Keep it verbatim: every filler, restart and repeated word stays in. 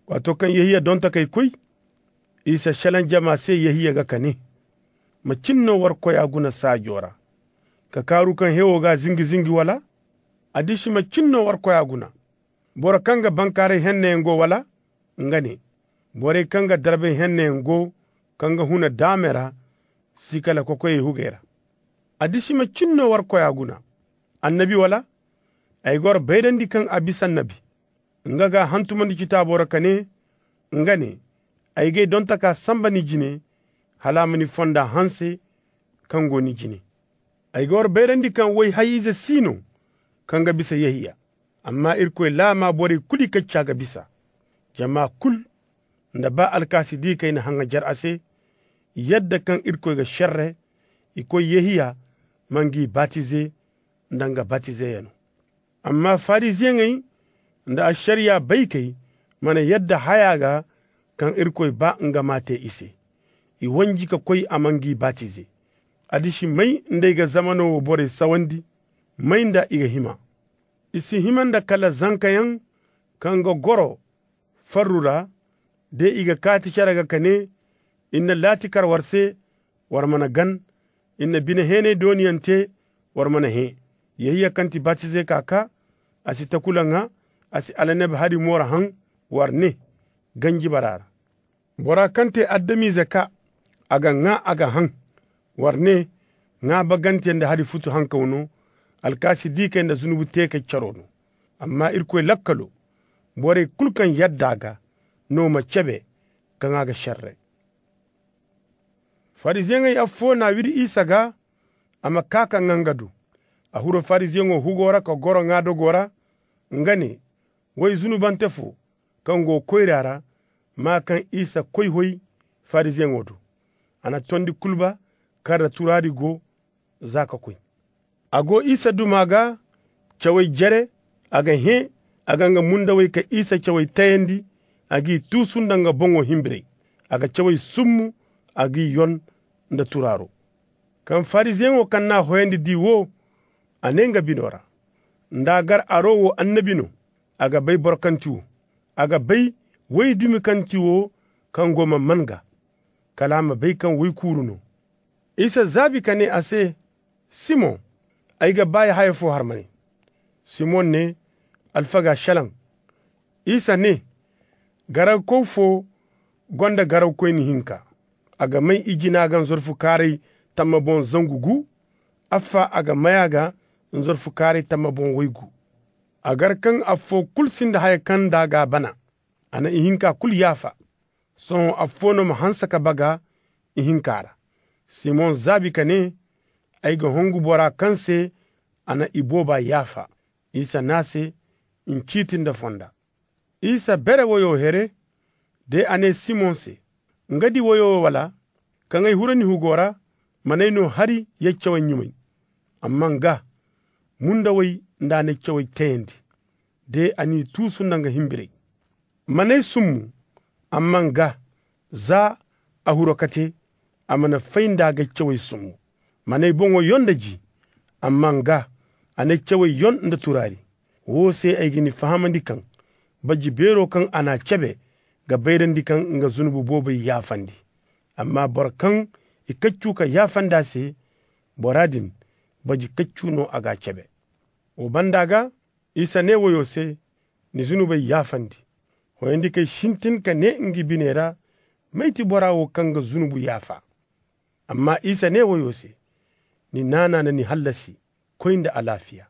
Waato kaŋ yehiya donto k'ay koy, isa šelaŋ jama se yehiya ga ka ne, ma cin no warkoya guna saajo ra? Ka kaaru kaŋ hewo g'a zingi-zingi wala? Addiši ma cin no warkoya guna? Boro kaŋ ga bankaaray henneyaŋ go wala? Nga ne, borey kaŋ ga darbay henneyaŋ go kaŋ ga huna daame ra, si kala kokoyey hugey ra. Addiši ma cin no warkoya guna? Annabi wala? Ay ga war bayrandi kaŋ a bisa annabi. Nga g'a hantumandi citaabo ra ka ne, nga ne, ay g'ay dontaka samba ni jine, hala a ma ni fonda hanse kaŋ go ni jine. Ay ga war bayrandi kaŋ woy hay-ize si no kaŋ ga bisa yehiya. Amma irkoy laama borey kulu i kacca ga bisa. Jama kulu, nda ba alkaasi di kay na haŋajer a se, yadda kaŋ irkoy ga šerre, i koy yehiya ma ngi batize nda nga batizeyaŋo. Amma fariziyeŋey nda ašariya baykey mana yadda haya ga kaŋ irkoy ba nga m'a te i se. I wanji ka koy a ma ngi batize. Addiši may nda ay ga zamano wo borey sawandi? May nda i ga hima? I si hima nda kala zankayaŋ kaŋ ga goro farru ra, de i ga kaati care ga ka ne, iri na laati kar war se, war mana gan. Iri na bine heenay dooniyaŋ te, war mana hẽ. Yehiya kaŋ ti batize ka kaa, a si takula ŋa, a si alaneb hari mooro haŋ. War ne, ganji bara ra. Bora kaŋ te adamize ka, a ga ŋa, a ga haŋ. War ne, ŋa bagante nda hari futu hankaw no. Alkaasi di kay nda zunubu te kay caro no. Amma irkoy lakkalo, borey kulu kaŋ yadda a ga no ma cebe, kaŋ a ga šerre. Fariziyeŋey affo n'a wiri isa ga, a ma kaa ka ŋa nga do. A huro fariziyeŋo hugo ra ka goro ŋa dogo ra. Nga ne, woy zunubante fo kaŋ go koyra ra, maa kaŋ isa koy hoy fariziyeŋo do. A na tondi kulba kaŋ ra turaari go, za ka koy. A go isa duma ga cawey jere. A ga hẽ, a ga nga mundawey ka isa cawey tayandi. A g'i tuusu nda nga boŋo himbiray. A ga cawey summu, a g'i yon nda turaaro. Kaŋ fariziyeŋo kaŋ n'a hoyandi di wo, a ne nga bino ra, nda a gar aro wo annabi no, a ga bay boro kaŋ ti wo. A ga bay woy dumi kaŋ ti wo, kaŋ go ma man ga, kala a ma bay kaŋ woy kuuru no. Isa zaabi ka ne a se, simoŋ, ay ga ba ya haya fo harmane. Simoŋ ne, alfaga šelaŋ. Isa ne, garawkow fo gonda garawkoyne hinka. A ga may i jina ga nzorfu kaaray tamma boŋ zangu gu. Affa a ga may a ga nzorfu kaaray tamma boŋ waygu. A gar kaŋ affo kulu sinda haya kaŋ nda g'a bana. A na ihinka kulu yaafa. Sohõ affo no ma hanse ka baga ihinka ra. Simoŋ zaabi ka ne, ay ga hongu bora kaŋ se a na ibooba yaafa. Isa ne a se, nciti nda fonda. Isa bere woyo here, de a ne simoŋ se, nga di woyo wo wala? Kaŋ ay huro ni hugo ra, man'ay no hari yaccawey ɲumay. Amma nga, mundawey nda a ne cawey tayandi, de a n'i tuusu nda nga himbiray. Man'ay summu, amma nga, za a huro kate, a mana fay nda a ga cawey summu. Man'ay boŋo yon nda ji, amma nga, a ne cawey yon nda turaari. Wo se ay ga ni fahamandi kaŋ baji beero kaŋ a n'a cabe ga bayrandi kaŋ nga zunubu boobey yaafandi. Amma boro kaŋ i kaccu ka yaafandi a se, bora din baji kaccu no a g'a cabe. Wo banda ga, isa ne woyo se, ni zunubey yaafandi. Hoyandikey sintin ka ne ngi bine ra, may ti bora wo kaŋ ga zunubu yaafa? Amma isa ne woyo se, ni naana na ni hallasi. Koy nda alaafiya.